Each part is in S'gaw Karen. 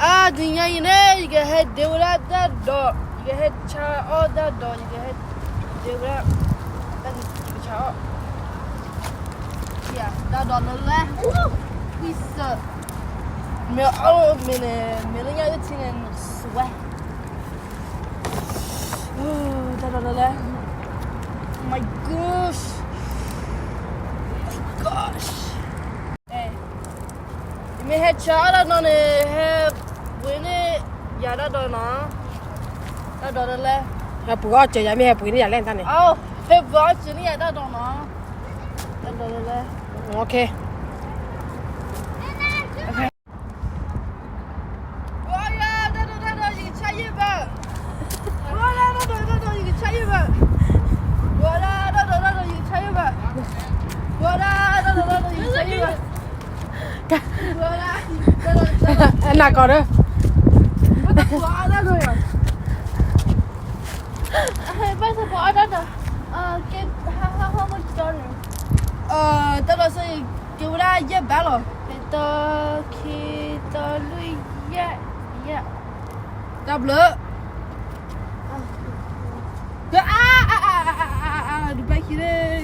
အါ တနံၤညါအံၤန့ၣ် ယကဟဲဒ့ဝဲဒၣ်တၢ်ဒိး, ယကဟဲဆါအီၣ်တၢ်ဒိး, ယကဟဲဒ့ဝဲဒၣ်, တၢ်န့ၣ်ယကဆါအီၣ်, တၢ်ဒိးလၢလဲၣ်, ဝံၣ်စၢၤ, မ့ၢ်အီၣ်မ့ၢ်န့ၣ် မ့ၢ်လၢညါအုၣ်ထံန့ၣ် နစွဲ, တၢ်ဒိးလၢလဲၣ်, my gosh, my gosh. ယမ့ၢ်ဟဲဆါအီၣ်တၢ်ဒိးန့ၣ် ဟဲပှ့ၤန့ၢ်ယၤတၢ်ဒိးနီၤ, တၢ်ဒိးလၢလဲၣ်, ဟဲပှ့ၤအီၣ်စၢၤယၤ မ့ၢ်ဟဲပှ့ၤန့ၢ်ယၤလဲၣ်တၢ်န့ၣ်, ဟဲပှ့ၤအီၣ်စၢၤန့ၢ်ယၤတၢ်ဒိးနီၤ, တၢ်ဒိးလၢလဲၣ်, okay. တၢ်ဒိးတၢ်ဒိး ယကဆါယဲၢ်ဘး, တၢ်ဒိးတၢ်ဒိး ယကဆါယဲၢ်ဘး, တၢ်ဒိးတၢ်ဒိး ယကဆါယဲၢ်ဘး, တၢ်ဒိးတၢ်ဒိး ယကဆါယဲၢ်ဘး, နၢ်ကီၢ်ဒီး, ဘၣ်သပှၢ်အီၣ်တၢ်ဒိး, ဘၣ်သပှၢ်အီၣ်တၢ်ဒိး, ကဲ, how, how, how much dollar? တၢ်ဒိးစ့ၢ် ကဲဝဲဒၣ်ယဲၢ်ဘးလီၤ, တၢ်ခံ, တၢ်လွံၢ်, ယဲၢ်, ယဲၢ်, တၢ်ဘျုး, အါ, အါ, အါ, အါ, အါ, အါ, ဒုးဘၣ်ခံန့ၣ်,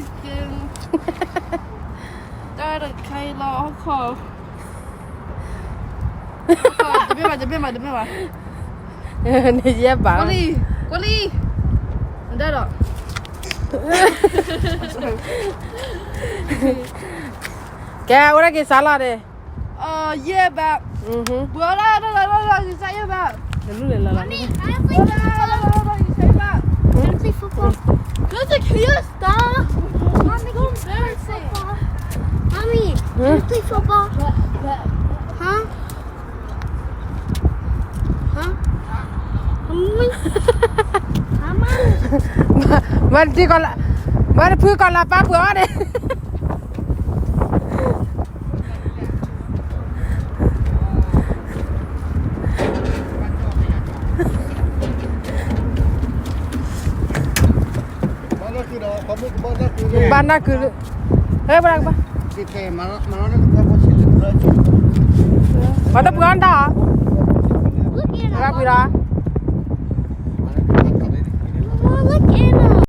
တၢ်တခါအံၤလီၤ ဟီၣ်ခိၣ်, တမ့ၢ်ဘၣ်, တမ့ၢ်ဘၣ်, တမ့ၢ်ဘၣ်, န့ၣ်ယဲၢ်ဘး, ကွၢ်လံ, ကွၢ်လံ, တၢ်ဒိး ကဲ, အဝဲဒၣ်က့ၤစးလီၤန့ၣ်, ယဲၢ်ဘး, ပှၤလၢတၢ်လီၢ်လီၢ်လီၢ် ကစၢ်ယဲၢ်ဘး, လၢလၢလၢလၢ, ပှၤလၢတၢ်လီၢ်လီၢ်လီၢ် ကစၢ်ယဲၢ်ဘး, Can you play football? Can you stop? Mommy, can you play football? Mommy, can you play football? Huh? Huh? Mommy? Mommy? မၤတဖုကီၢ်လၢ်, မၤတဖုကီၢ်လၢ်ပၢ်ပှဲၤအီၤန့ၣ်, ဘၣ်နၢ်ကုာ်, ဟဲဘၣ်, ပှၤတပှဲၤအီၣ်တၢ်, ဘၣ်ပှဲၤလီၤ,